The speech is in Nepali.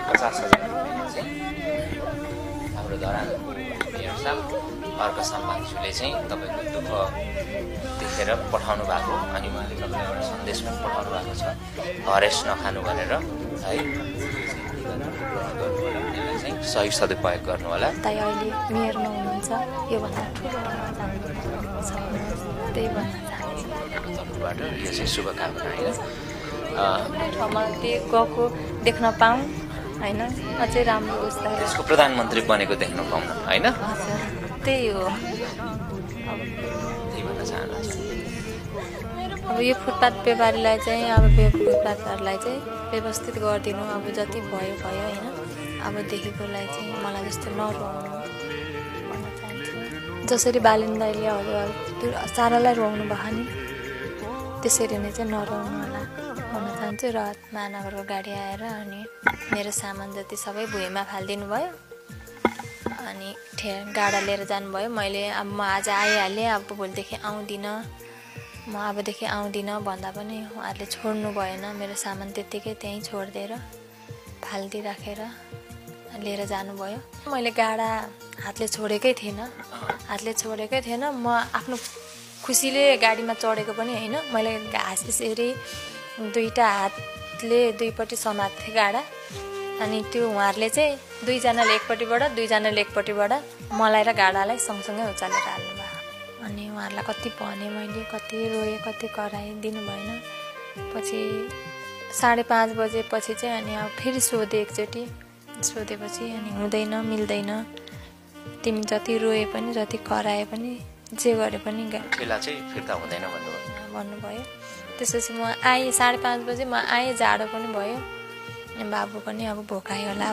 50,000 रुपियाँ चाहिँ हाम्रो धरानको मेयर साहब अर्का सम्मानज्यूले चाहिँ तपाईँको दुःख देखेर पठाउनु भएको अनि उहाँले तपाईँलाई एउटा सन्देश पनि पठाउनु भएको छ हरेस नखानु भनेर है यसलाई चाहिँ सही सदुपयोग गर्नु होला। ताई अहिले मेयर नहुनुहुन्छ योभन्दा ठुलो त्यही भन्न चाहन्छु तर्फबाट यो चाहिँ शुभकामना होइन ठाउँमा त्यो गएको देख्न पाऊँ होइन अझै राम्रो होस् त्यसको प्रधानमन्त्री बनेको देख्न पाउनु होइन हजुर त्यही हो। त्यही भन्न चाहनुहुन्छ अब यो फुटपाथ व्यापारीलाई चाहिँ अब फुटपाथहरूलाई चाहिँ व्यवस्थित गरिदिनु अब जति भयो भयो होइन अबदेखिकोलाई चाहिँ मलाई जस्तो नरुवाउनु भन्न चाहन्छु। जसरी बालिन दाइले हजुर सारालाई रुवाउनु भयो नि त्यसरी नै चाहिँ नरुवाउनु होला भन्न चाहन्छु। र महानगरको गाडी आएर अनि मेरो सामान जति सबै भुइँमा फालिदिनु भयो अनि गाडा लिएर जानुभयो। मैले अब म आज आइहालेँ अब भोलिदेखि आउँदिनँ म अबदेखि आउँदिनँ भन्दा पनि उहाँहरूले छोड्नु भएन मेरो सामान त्यत्तिकै त्यहीँ छोडिदिएर फालिदिइराखेर लिएर जानुभयो। मैले गाडा हातले छोडेकै थिएन म आफ्नो खुसीले गाडीमा चढेको पनि होइन मैले यसरी दुईवटा हातले दुईपट्टि समात्थेँ गाडा अनि त्यो उहाँहरूले चाहिँ दुईजनाले एकपट्टिबाट दुईजनाले एकपट्टिबाट मलाई र गाडालाई सँगसँगै उचालेर हाल्नुभयो। अनि उहाँहरूलाई कति भने मैले कति रोएँ कति कराएँ दिनु भएन। पछि 5:30 बजेपछि चाहिँ अनि अब फेरि सोधेँ एकचोटि सोधेपछि अनि हुँदैन मिल्दैन तिमी जति रोए पनि जति कराए पनि जे गरे पनि ठेला चाहिँ फिर्ता हुँदैन भन्नुभयो। त्यसपछि म आएँ 5:30 बजे म आएँ जाडो पनि भयो बाबु पनि अब भोकायो होला